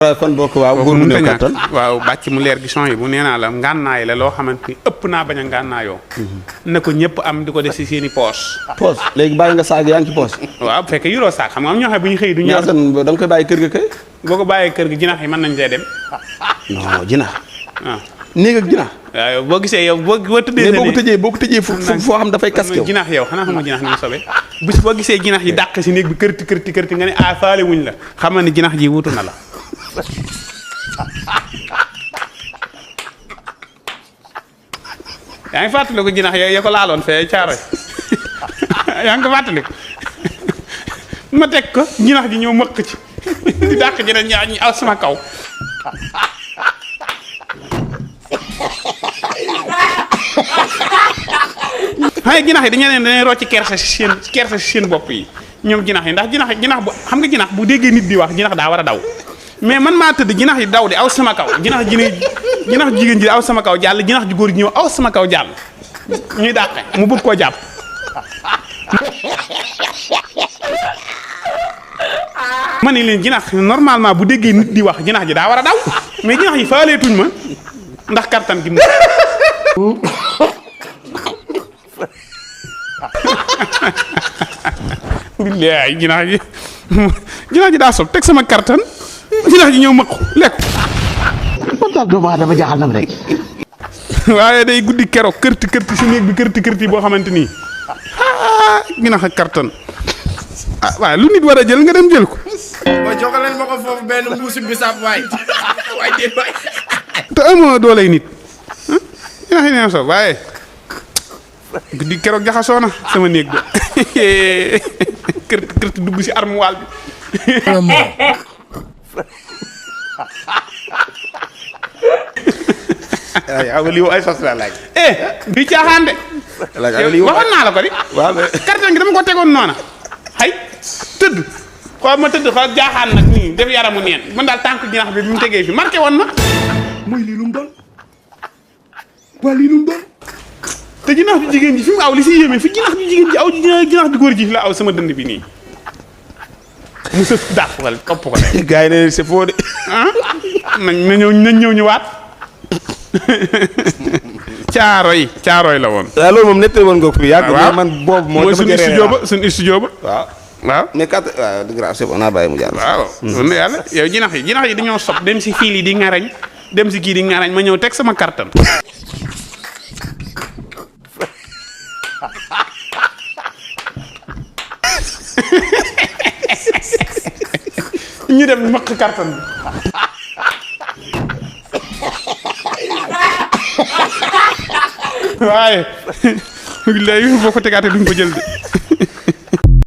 kon bokk waaw góor mu néew kattan waaw bàcc mu leer gi son yi bu nee naa la ngànnaay la loo xamante ni ëpp naa bañ a ngànnaayoo. na ko ñëpp am di ko def si seen i poos. léegi bàyyi nga saag yaa ngi ci poos. waaw bu fekkee yuroo saag xam nga am ñoo xam bu ñu xëy du ñu. da nga koy bàyyi kër ga kay. boo ko bàyyee kër gi jinax yi mën nañ see dem. non jinax. waaw néeg ak jinax. waaw boo gisee yow boo tëddee. mais boo ko tëjee foo xam dafay casqué. jinax yow xanaa xam nga jinax ni mu sobee bis boo gisee jinax yi dàq si néeg bi kërti nga ne faale wuñ la xam nga ni jinax ji wutu na la. yaa ngi fàttaliku jinax ya ko laaloon fee caaro yaa ngi ko fàttaliku ma teg ko jinax ji ñëw mëkk ci di dàq jeneen ñaar ñi aw sama kaw. xëy jinax yi dañuy rocc kersa si seen bopp yi ñoom jinax yi ndax jinax bu xam nga jinax bu déggee nit di wax jinax daa war a daw mais man maa tëdd jinax yi daw di aw sama kaw jinax jigéen ji aw sama kaw jàll jinax ji góor ji ñëw aw sama kaw jàll ñuy dàqe mu bëgg koo jàpp. ma ne leen jinax normalement bu déggee nit di wax jinax ji daa war a daw mais jinax yi faaleetuñ ma ndax kartan gi mu. billaay jinax ji daa sob teg sama kartan jinax ji ñëw mëqu lekk. man daal doomu aadama jaaxal na ma rek. waaye day guddi keroog kërti si néeg bi kërti boo xamante ni jinax ak kartan waaye lu nit war a jël nga dem jël ko. boo joxaleen ma ko foofu benn mbuusi bisaab waay te amoo dooley nit jinax yi neen sob waaye guddi keroog jaxasoo na sama néeg ba kërti dugg si armoire bi. waaw lii ay sos la laaj. bi caaxaan de. waxoon naa la ko di. waaw mais kartan gi dama ko tegoon noona xay tëdd xool ma tëdd xool jaaxaan nag nii def yaramu neen man daal tànk jinax bi mu tegee fi marqué woon na. mooy lii lu mu doon waa lii lu mu doon. te jinax ju jigéen ji fi mu aw li si yéeme fi jinax ju jigéen ji aw jinax ju góor ji la aw sama dënd bi nii mu sës dàq ko topp ko de. gars yi ne c'est faux de. nañ ñëw ñëwaat. caaroy la woon. waaw loolu moom nettali woon nga ko fi yàgg. waaw man boobu mooy suñu studio ba. waaw mais kat waaw de grâce on a bàyyi mu jàll. waaw loolu yàlla yow jinax yi dañoo sob dem si fiil yi di ŋarañ dem si kii di ŋarañ ma ñëw teg sama kartan. ñu dem mëq kartan bi. waaye. billaay boo ko tegaatee duñ ko jël de.